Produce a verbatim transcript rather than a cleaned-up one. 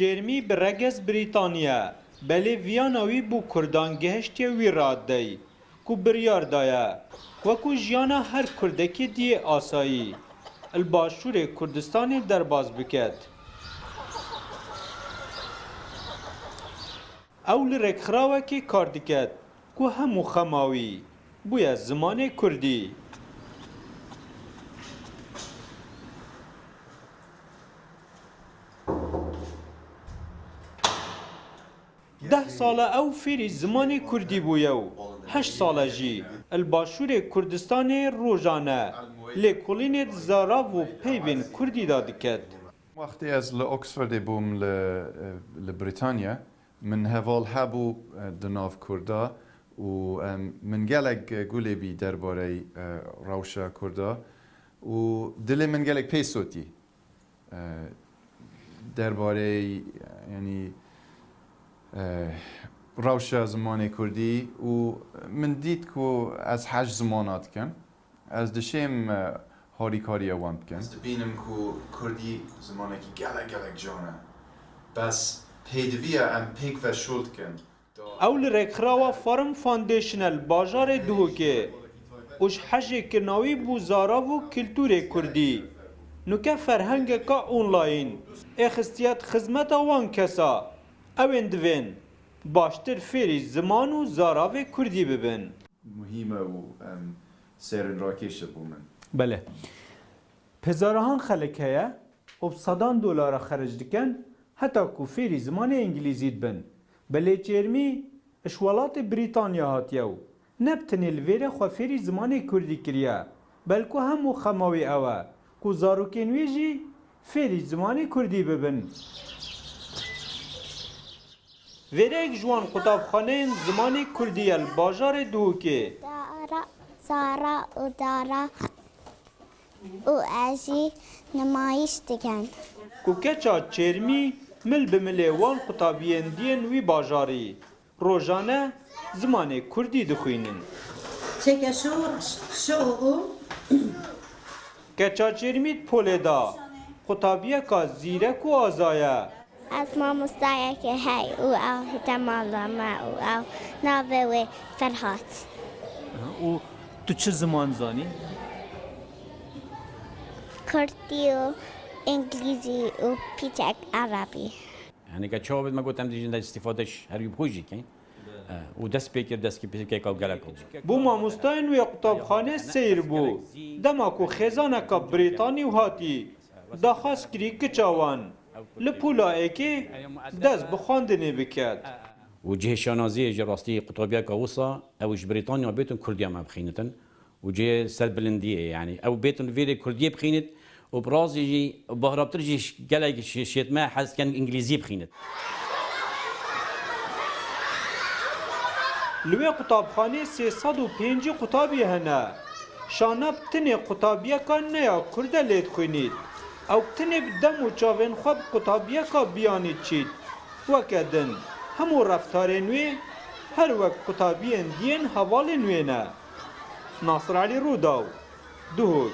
Çêrmî bi regez Brîtanî ye, belê viyana wî bo Kurdan gihiştiye wî radeyî ku biryar daye, wekû jiyana her Kurdekê diyê asayî, li Başûrê Kurdistanê derbas biket. Ew li rêkxirawekê kar diket ku hemû xema wî bûye zimanê Kurdî. Deh sal e ew fêrî zimanê Kurdî bûye û heşt sal e jî li Başûrê Kurdistanê rojane lêkolînê di zarav û peyvên Kurdî de diket. Wextê ez li Oxfordê bûm li, li Brîtanya, min heval hebû, e, di nav Kurda û, em, min gelek, e, gulê bî derbarey, e, rewşa Kurda û dilê min gelek pê sotî, e, derbarey, yanî, e, rewşa zimanê Kurdî û min dît ku ez hej zimana dikim. Ez dişêm, e, harîkariya wan bikim. Ez dibînim ku Kurdî zimanekî gelek, gelek can e. Bes pêdiviya em pêk ve şol dikin. Ew li rêkxirawa Farm Foundation e li bajarê Duhokê û ji hejê kirina wî bû zarav û kultûrê Kurdî. Nuke ferhengeka online ê xistiye di xizmeta wan kesa. Ewên divên baştir fêrî ziman û zaravê Kurdî bibin. Muhîm e û, em, serînrakêş e bo min. Belê. Hezarahan xelk heye û bi sedan dolara xerc dikin, heta ku fêrî zimanê îngilîzî dibin. Belê Çêrmî ji welatê Brîtanya hatiye û ne bi tenê li vêrê xwe fêrî zimanê Kurdî kiriye, belku hemû xema wî ew e ku zarokên wî jî fêrî zimanê Kurdî bibin. Vêreyek ji wan qutabxaneyên zimanê Kurdî ye li bajarê Duhokê. Dara, zara û dara û ez jî nimayîş dikin. Ku keça Çêrmî mil bi milê wan qutabiyên diyên wî bajarî rojane zimanê Kurdî dixwînin. Çeke şo, şo û. Keça Çêrmî di polê de qutabiyeka zîrek û aza ye. Ez mamostayekê hey û ew hite mala me û ew navê wê Ferhat. Û tu çi ziman zanî? Kurdî û îngilîzî û piçek erebî. Heneke çawa bêt me got em dîjin de îstîfade ji her wî bi xwe jî kein. E, û dest pê kir, dest pê keka gelek bû. Bo mamostayên wê qutabxanê seyr bû. Dema ku xêzaneka Brîtanî û hatî, daxwaz kirî kiça wan. Li pûla êkê dest bi xwendinê biket. Û cihê şanaziyê ji rastî qutabiyeka wisa, ew ji Brîtanya bêtin Kurdiya me bixînitin. Û cihê serbilindiyê, yanî ew bêtin vêrê Kurdiyê bixînit û bi rastî jî bahrabtir jî gelek şêt me hez dikin Îngilîzî bixînit. Li wê qutabxanê sê sed û pêncî qutabî hene. Şana bi tinê qutabiyeka ne ya Kurd e lê dixwînît. Ew bi tinê bi dem û çavên xwe bi qutabiyeka biyanî çît. Weke din, hemû reftarên wê her wek qutabiyên diyên hevalên wê ne. Nasir Elî Rûdaw, Duhok.